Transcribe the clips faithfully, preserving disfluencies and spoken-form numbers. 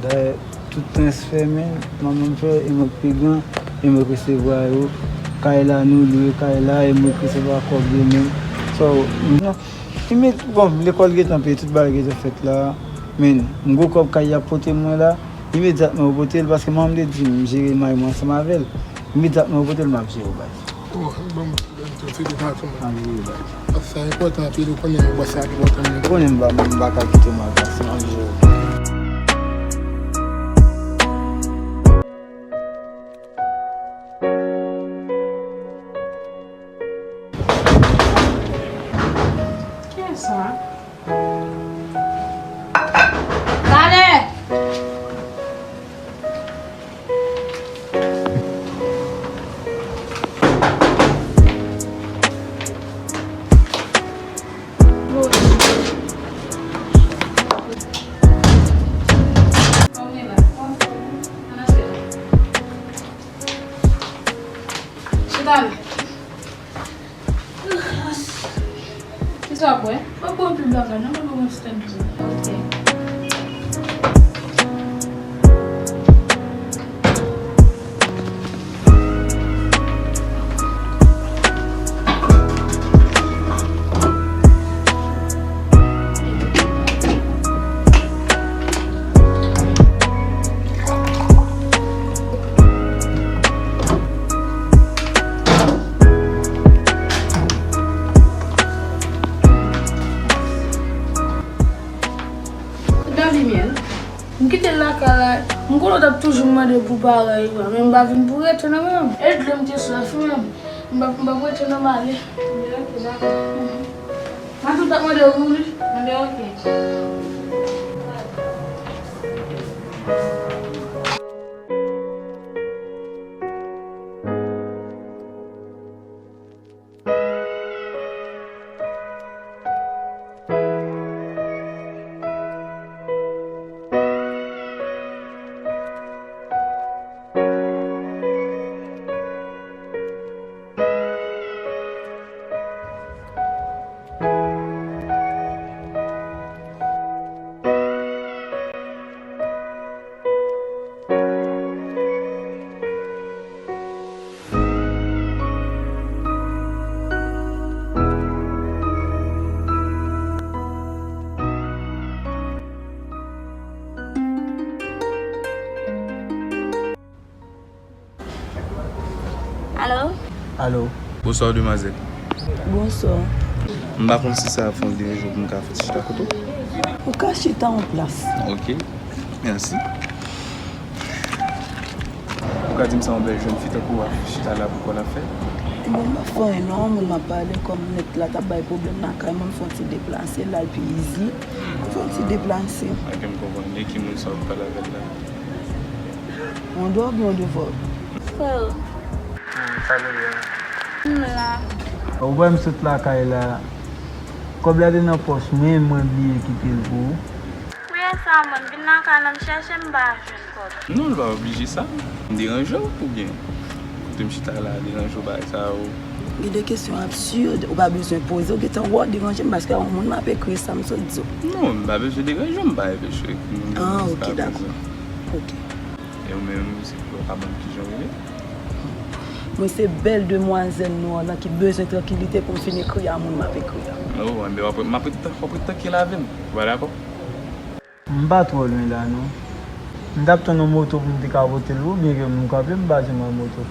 Dayè, tout prens fè, men manman m fè, e mwen k pi gran, e mwen k resevwa yo. Kay la, nou lwe kay la, e mwen k resevwa kòb yo, men. So, non, li met, bon, lekòl gentan peye, tout bagay gentan fèt la, men m gwo kòb kay y ap pote mwen la, imedyatman yo pote l, paske manman m te di m jere may mwen ansanm avè l. Imedyatman yo pote l, m ap jere w bay. Oh, bon, bon, se de tatou. M ap jere w bay. Sa enpòtan anpil, ou konnen bòs sa ki enpòtan. Ou konnen m pa, m pa ka kite w mal pase, m ap jere w. Kiyès sa? Talè! Chita la. Kisa w ap bwè? Mwen pran pil bagay, non, mwen pran yon step djin. Ok. Dali myèl. M kite l lakay la. M konnen w t ap toujou mande pou parèy ou a, men m pa vin pou rete non, men. E dlo m te swaf, men. M p ap, m p ap rete non, m ale. Anben, ok, dakò. Matant ap mande w pou li. Anben, ok. Alo? Alo? Bonswa, demwazèl. Bonswa. M pa konn si sa ap fè w deranje w pou m ka fè ti chita kote w. Ou ka chita yon plas. Ok. Mèsi. Ou ka di m sa yon bèl jèn fi tankou w ap chita la pou kò l ap fè? Bon, m pa fè anyen non, moun m ap pale kòm nèg la t ap bay pwoblèm lakay mwen, m fè yon ti deplase, l al pi izi. M fè yon ti deplase. Ok, m konprann. E ki moun sa w ap pale avè l la? Ou andwè oubyen ou devò? Freo. Hmm, sa vle di a? M la. Ou wè m sot lakay la. Kòb la te nan pòch mwen, mwen bliye kite l pou ou. Priyè sa mwen, m vin lakay la, m chèche, m pa jwenn kòb. Non, l pa oblije sa. M deranje w oubyen? Kote m chita la, deranje w bagay sa yo. Gen de kesyon absid, ou pa bezwen poze, ou gentan wè w deranje m paske a yon moun m ap ekri sa m sot di w. Non, m pa bezwen deranje w, m pa enpeche moun. Ah, ok, dakò. Ok. E ou menm, se pou w ka ban m kijan w rele? Mwen se bèl demwazèl nwa lan ki bezwen trankilite pou m fin ekri a moun m ap ekri a. Oh, enben w ap, m ap ret, w ap ret trankil avè m. Ou pa dakò? M pa twò lwen la non. M t ap tann yon moto pou m te ka pote l pou ou, byen ke m kanpe m pa jwenn yon moto.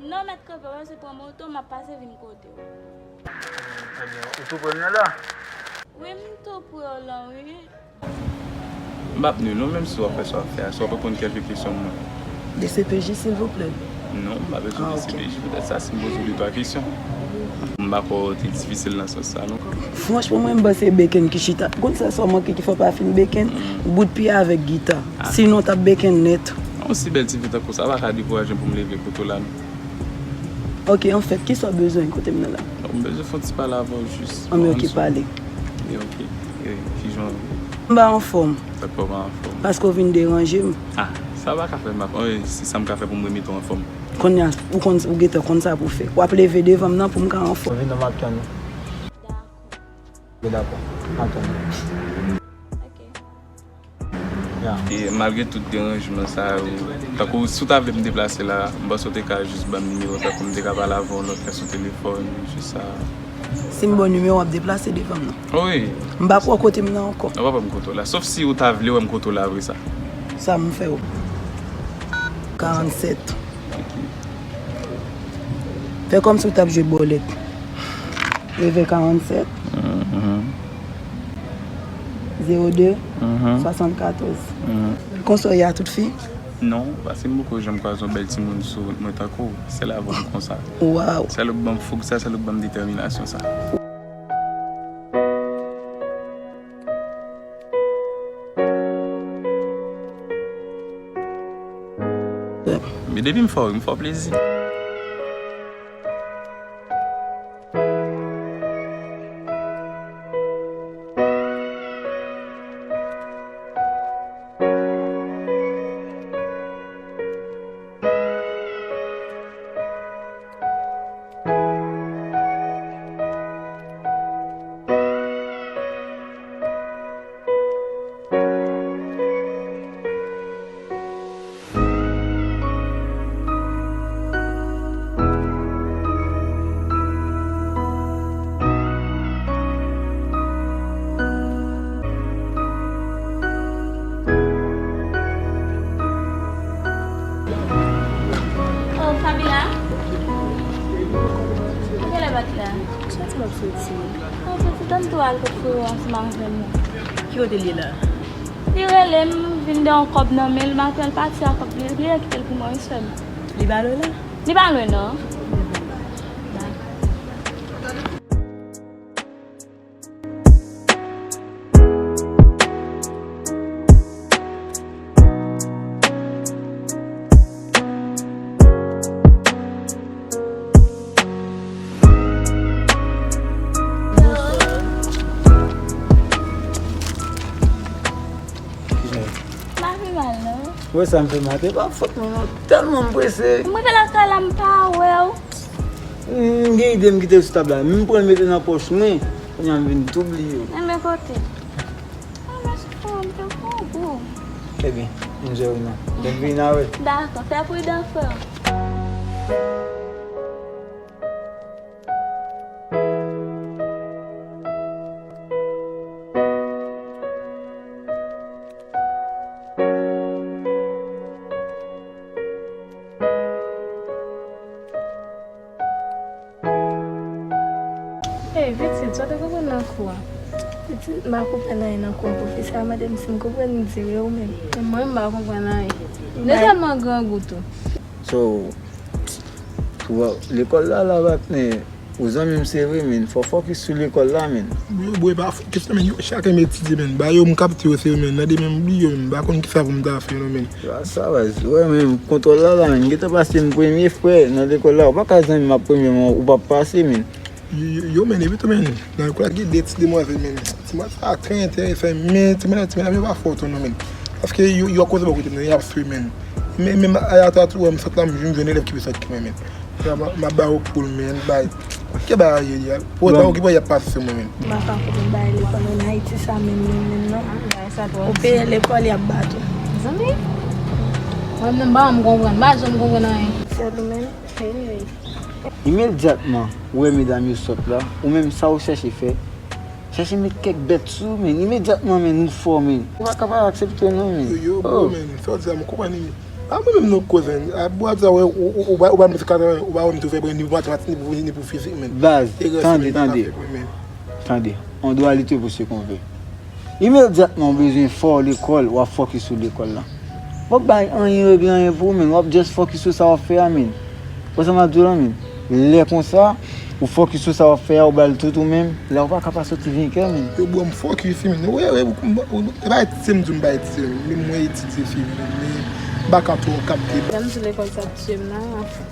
Non, mèt kanpe, w ap se pran moto, m ap pase vin kote w. Ebyen, ou tou pran nan la? Wi, m tou pran w lan, wi. M p ap ni non, menm si w ap fè sa w ap fè a, si w ap reponn kèlke kesyon mwen. D C P J, silvouplè. Non, m pa bezwen D C P J poutèt sa, si m poze w de twa kesyon. M pa kwè w te difisil nan sans sa, non. Franchman, mwen, m panse beken ki chita. Konn sa, sa w manke ki fè w pa fin beken? Bout pye avèk gita. Sinon, w t ap beken nèt. Yon si bèl ti fi tankou sa pa ka dekouraje m pou m leve kote w la, non. Ok, anfèt, kisa w bezwen kote m nan la? Bon, m bezwen fè yon ti pale avè w jis. Anben, ok, pale. E, ok. E, kijan w ye? M pa anfòm. Sa k fè w pa anfòm? Paske w vin deranje m. Ah, sa pa ka fè m ap, eh, si sa m ka fè pou m remete w anfòm. Kounye a, ou konn, ou gentan konn sa pou w fè. W ap leve devan m nan pou m ka anfòm. Ou vin nan m ap tann ou. Dakò. Dakò. Atann. Ok. E malgre tout deranjman sa yo, tankou si w ta vle m deplase la, m panse w te ka jis ban m nimewo, tankou m te ka pale avè w yon lòt lè sou telefòn, jis sa. Si m ba w nimewo w ap deplase devan m nan? Wi. M pa pran kote m nan ankò. Ou pa pran kote w la. Sof si w ta vle wè m kote w la vre sa. Sa m fè w? Karannsèt. Fè kòmsi w t ap jwe bòlèt. Leve karannsèt. Zewo de, swasannkatòz. Konsa w ye a tout fi? Non, paske m poko janm kwaze yon bèl timoun sou wout mwen tankou w. Sèl avè w m konsa. Waw. Sèl ou k ban m foug sa, sèl ou k ban m detèminasyon sa. Men depi m fè w ri, m fè w plezi. Oh, Fabiola? Kilè w bat la? Soti m ap soti. Oh, soti tann tou al kot frè w ansanm avè m nan. Ki kote l ye la? Li rele m, vin de yon kòb nan men l, m apèl pati a kòb li, li kite l pou mwen, wi, sè m. Li pa lwen la? Li pa lwen, non. M pa pi mal, non. Wè sa m fè maten, pa fòt mwen, non. Tèlman m prese. M rive lakay la, m pa wè w. M gen ide m kite l sou tab la. M pran l mete nan pòch mwen. Kounye a m vin tou bliye w. Enben kote? Ah, mèsi frè m, te pran gou. Ebyen, m jere w non. Lè m vini a wè. Dakò, fè pridan frè m. Ey, pitit, sa w te konprann nan kou a? Pitit, m pa konprann anyen nan kou a, pwofesè a mande m si m konprann, m di wi, ou menm? E mwen, m pa konprann anyen. Li tèlman grangou tou. So, tou, lekòl la, la, patnè, ou zanmi m se vre, men fò w fokis sou lekòl la, men. Bro, bro, e pa fokis non, men, yo chak ap etidye, men. Ba yo, m kapte yo, se yo, men. Nan demen, m bliye yo, men. M pa konn kisa pou m ta fè, non, men. Se pa sa, baz. Wè, men, kontwòl la, la, men. M gentan pase m premye, frè, nan lekòl la. Ou pa ka zanmi m ap premye, men ou p ap pase, men. Yo, yo, yo, men, epi tou, men, nan lekòl la, gen de ti demwazèl, men. Ti demwazèl sa trè enteresan, men, ti medam, ti medam, yo pa fò tou, non, men. Paske yo, yo ap koze bò kote m nan, y ap swe, men. Men, men, atò, atò, wè, m sot la, m jwenn, jwenn elèv ki pi sòt ke mwen, men. M ap ba yo koul, men, bay. Ke bay aryè, ya. Pou otan, okipe, y ap pase sou mwen, men. M pa ka konprann bagay lekòl ann Ayiti sa, menm, menm, menm, non. Ou peye lekòl, y ap bat ou. Zanmi, mwen menm, m pa janm konprann, m pa janm konprann anyen. Sèl ou menm? Hey. Imedyatman ou wè medam yo sot la, ou menm sa ou chèche fè, chèche met kèk bèt sou ou, men imedyatman, men nou fò, men ou pa ka pa aksepte w non, men. Yo, yo, bro, men, sa w di a, m konprann li. A mwen menm nou koze, a, bro, a di a, wè, ou, ou, ou, ou pa, ou pa met kat, ou pa wè m tou fè bren, ni pou matematik, ni pou, ni pou fizik, men. Baz, tande, tande. Tande, on doit lutter pour ce qu'on veut. Imedyatman ou bezwen fò lekòl, w ap fokis sou lekòl la. W ap bay anyen, regle anyen pou ou, men w ap just fokis sou sa w ap fè a, men. Ou wè sa m ap di w la, men. Lè konsa, ou fokis sou sa w ap fè a, ou ba l tout ou menm, la ou pa ka pa soti venkè, men. Yo, bro, m fokis wi, men. Wè, wè, e pa etidye m di w m pa etidye, men. Men mwen etidye, se vre, men m pa ka twò kapte. Jan m di lekòl sa ap tiye m nan, anfen.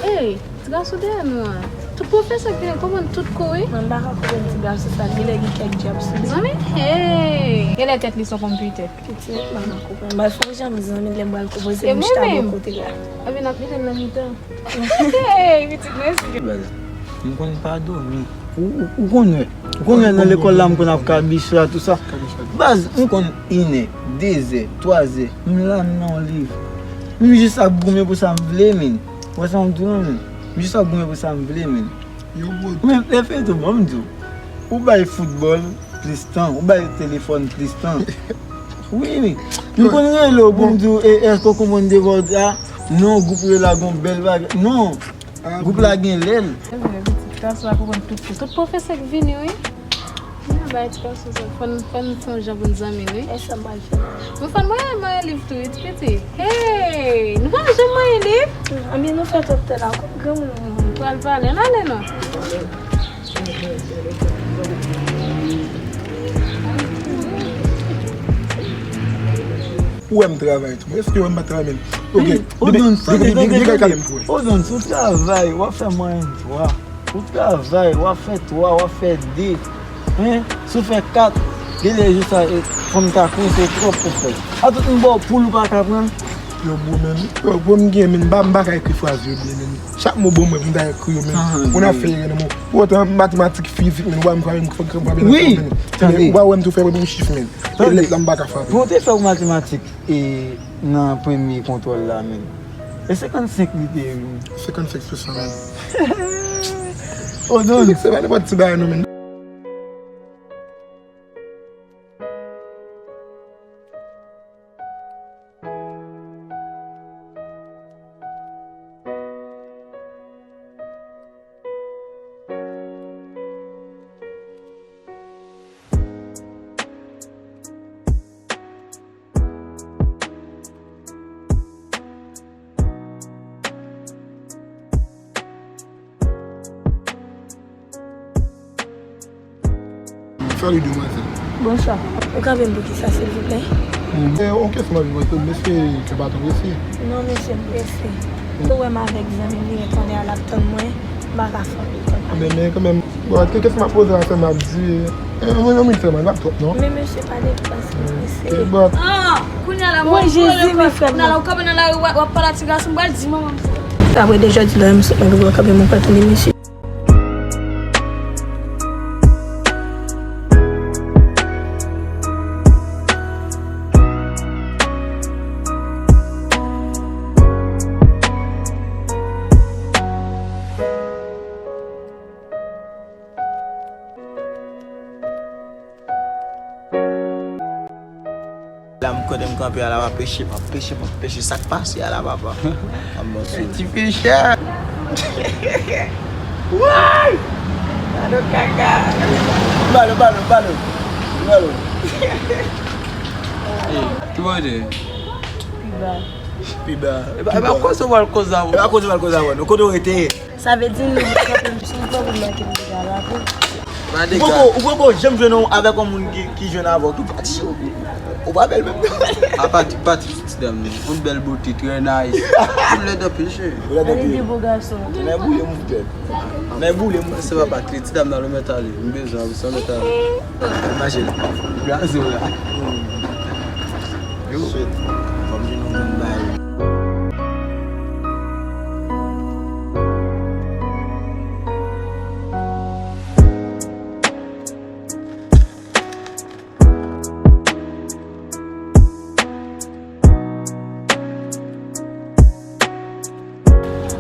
Ey, ti gason dèyè nou an. Tout pwofesè ki gen konprann tout kou wi. Mwen m pa ka konprann ti gason sa, genlè gen kèk dyab sou li. Zanmi, hey, genlè tèt li se yon konpitè. Pitit, m pa ka konprann. Baz, fò w janm zanmi lè m pral konpoze bouch ta bò kote la. Ebyen n ap mete l nan mitan. Hey, pitit mwen si. Baz, m konn pa dòmi. Ou, ou, ou konn wè. Ou konn wè nan lekòl la m konn ap kabiche la, tout sa. Kabiche la. Baz, m konn inè, dezè, twazè, m la m nan yon liv. M jis ap goumen pou sa m vle, men. Ou wè sa m di w, men? M jis ap goumen pou sa m vle, men. Yo, bro. Men, lè fè tou, bon, m di w. Ou bay foutbòl plis tan, ou bay telefòn plis tan. Wi, wi. M konn rele w pou m di w, e, èske w konprann devwa w te a? Non, gwoup rela gon bèl bagay. Non. Gwoup la gen lèl. Se vre, wi, ti gason la konprann tout, tout pwofesè k vini, wi. Mwen bay ti gason sa, fò n, fò n fè yon jan pou n zanmi, wi. E sa m pral fè. Mwen fò n mwen, mwen liv tou, wi, ti pitit. Hey, nou pa janm mwen liv? Anben, nou fè twòp tan la, kòm granmoun nou. Pral pale, n ale non. Ou wè m travay tou. Èske ou wè m pa travay menm? Ok. Odon, tande, tande, tande. Odon, si w travay, w ap fè mwayenn twa. Ou travay, w ap fè twa, w ap fè de. Hein? Si w fè kat, gen lè jou sa, e, fanm ta kouri, se twòp pou fè. A tout moun ba w poul ou pa ka pran. Yo, bro, men, yo, bro, m gen, men, m pa, m pa ka ekri fraz yo byen, men. Chak mo bon mwen pou m ta ekri yo, men. Moun ap fè erè nan mo. Pou otan, matematik, fizik, men, ou pa wè m frape, m frape nan wi, men. Tande. Ou pa wè m tou fè pou chif, men. E tande. Lèt la, m pa ka frape. Pou te fè pou matematik, e, nan premye kontwòl la, men. E senkannsenk li te ye, men. Senkannsenk sou san, men. Odon. Se pa nenpòt ti bagay, non, men. Salut, demoiselle. Bonswa. Ou ka vin pou kisa, silvouplè? Mm, e, yon kesyon m ap vin poze w, mesye, ke pa twò prese? Non, mesye, m prese. Ou wè m avèk zanmi m, li konnen al ap tann mwen, m pa ka fè anpil kontak. Men, men kanmenm, bon, ke kesyon m ap poze a, sa m ap di, e, yon, yon minit sèlman, li p ap twòp, non? Men mesye, pa depanse, mesye. E, bon. Ah, kounye a la, mwen, Jezi, men frè m. Kounye a la, ou kanpe nan lari, w ap, w ap pale a ti gason, m pral di manman m sa. Sa vre de jodi la, m sot nan gwo kanpe, mwen pral tande mesye. La m kote m kanpe a la, m ap peche, m ap peche, m ap peche. Sa k pase a la, papa? Ti pechè. Way! Gade kaka. Balo, balo, balo. Balo. Ki manje? Pi ba. Pi ba. E pa, e pa koze w al koze avè w. E pa koze w al koze avè w. Nou kote w rete? Sa vle di nou kanpe m sou vre pou m manke m deja la tou. Ou poko, ou poko janm jwenn yon avèk yon moun ki, ki jwenn avè w tou, Pati. Ou pa bèl menm. A Pati, Pati, ti dam nan. Yon bèl bote, trè nice. Ou lèd anpil, cheri. Ou lèd anpil. Gade de bo gason. Nan boule m tèt. Nan boule m. Se pa Pati, ti dam nan, l mèt ale. M bezwen, sa mèt ale. Mache la. Blaze w la. Yo. Shit. Fò m jwenn yon moun bay.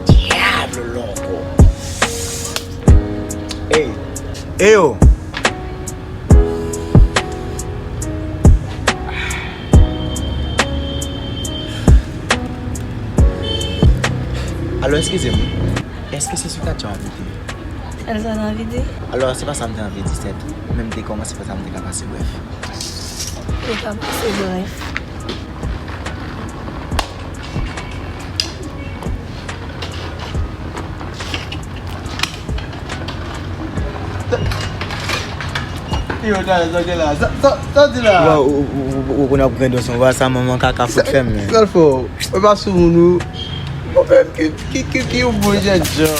Diablo, loco. Ey, ey, yo. Alo, eskize m. Èske se sou Katya w abite? Sèl sa n anvi di. Alò, se pa sa m te anvi di, sèt. Men m te kòmanse fè sa m te ka pase brèf. Te ka pase brèf. Yo, talè, sa w gen la? Sa, sa, sa w di la? Ou, ou, ou, ou, ou konn ap grendon son va sa manman kaka fout fè m, men. Sa l fè w? Mwen pa sou moun ou. Mwen menm ki, ki, ki, ki yon bon jènjan.